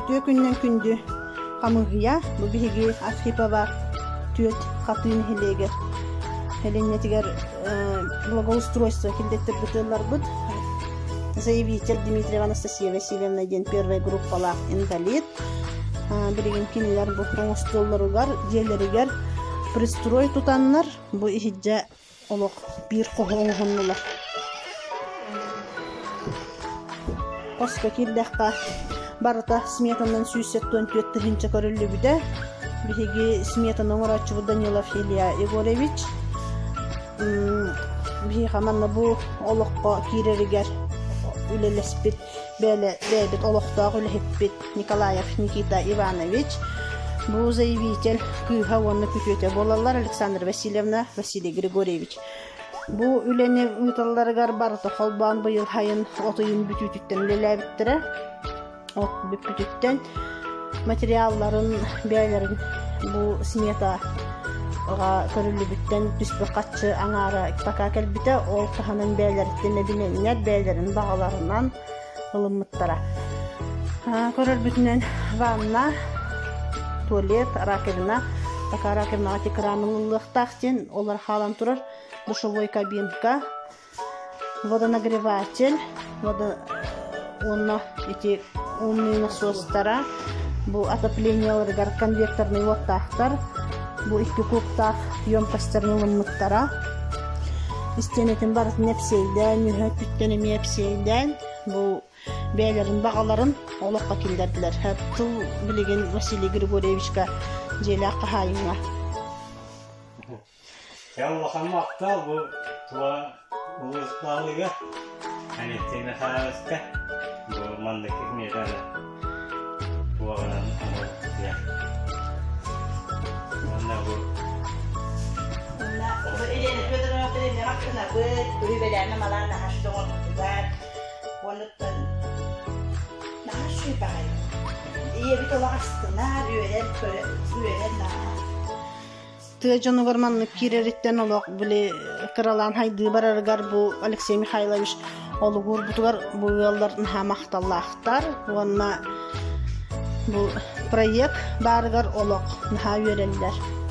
Үтүө күнүнэн күндү хамыыһыйа, бу биһиги Архипова түөрт Хатыы нэһилиэгэр сэлиэнньэтигэр благоустройство киллэттэрбит ыалларбыт заявитель Дмитриева Анастасия Васильевна диэн первай группалаах инвалид. Билигин кинилэр бу оҥостуолларугар, дьиэлэригэр пристрой тутаннар бу иһирдьэ олох биир хоһу оҥоһуннулар. Хоско киирдэххэ барыта сметанан 174 тыһыынча көрүллүбүтэ. Биһиги сметаны оҥорооччубут Данилов Илья Егорович биһиэхэ манна бу олоххо киирэригэр үлэлэспит бэйэбит олохтоох үлэһиппит Николаев Никита Иванович, бу заявитель кыыһа уонна күтүөтэ буолаллар Александра Васильевна, Василий Григорьевич. Бу үлэни ыыталларыгар барыта холбоон быйыл сайын от ыйын бүтүүтүттэн үлэлээбиттэрэ. От бүппүтүттэн материалларын бэйэлэрин бу смета көрүллүбүттэн түспүт харчы аҥаара пока кэлбитэ, ол таһынан бэйэлэриттэн эбинэннэр, бэйэлэрин баҕаларынан ылыммыттара. Көрөрбүтүнэн ванна, туалет, раковина, пока раковинаҕа экран ылыллыахтаах диэн олор хаалан турар душевой кабинка, водонагреватель, водо уонна ити умный насостара, бу отоплениеларыгар конвекторный уоттаахтар, бу икки кубтаах емкостарын ылыммыттара. Истиэнэтин барытын эпсиэйдээн, үһэ өттүттэн эмиэ эпсиэйдээн, бу бэйэлэрин баҕаларын олоххо киллэрдилэр. Тыл билигин Василий Григорьевичка дьиэлээх хаһаайыҥҥа. Чэ улахан махтал бу тула улуус баһылыга Алексей Михайловичка бу маннык миэтэни туоҕунан оҥорбутугар. Уонна бу Уонна бу Елена Федоровна Петровнаҕа кынабыт, үбэлээн амалаан наһаа оҥорбутугар уонуттан наһаа үчүгэй баҕайы. Ийэбит олох астынар, үөрэр, үөрэр наһаа. Тыа дьонугар маннык киирэриттэн олох били кыралаан хайдыы барарыгар бу Алексей Михайлович олугурбутугар бу ыаллар наһаа махталлаахтар уонна бу проект баарыгар олох наһаа үөрэллэр.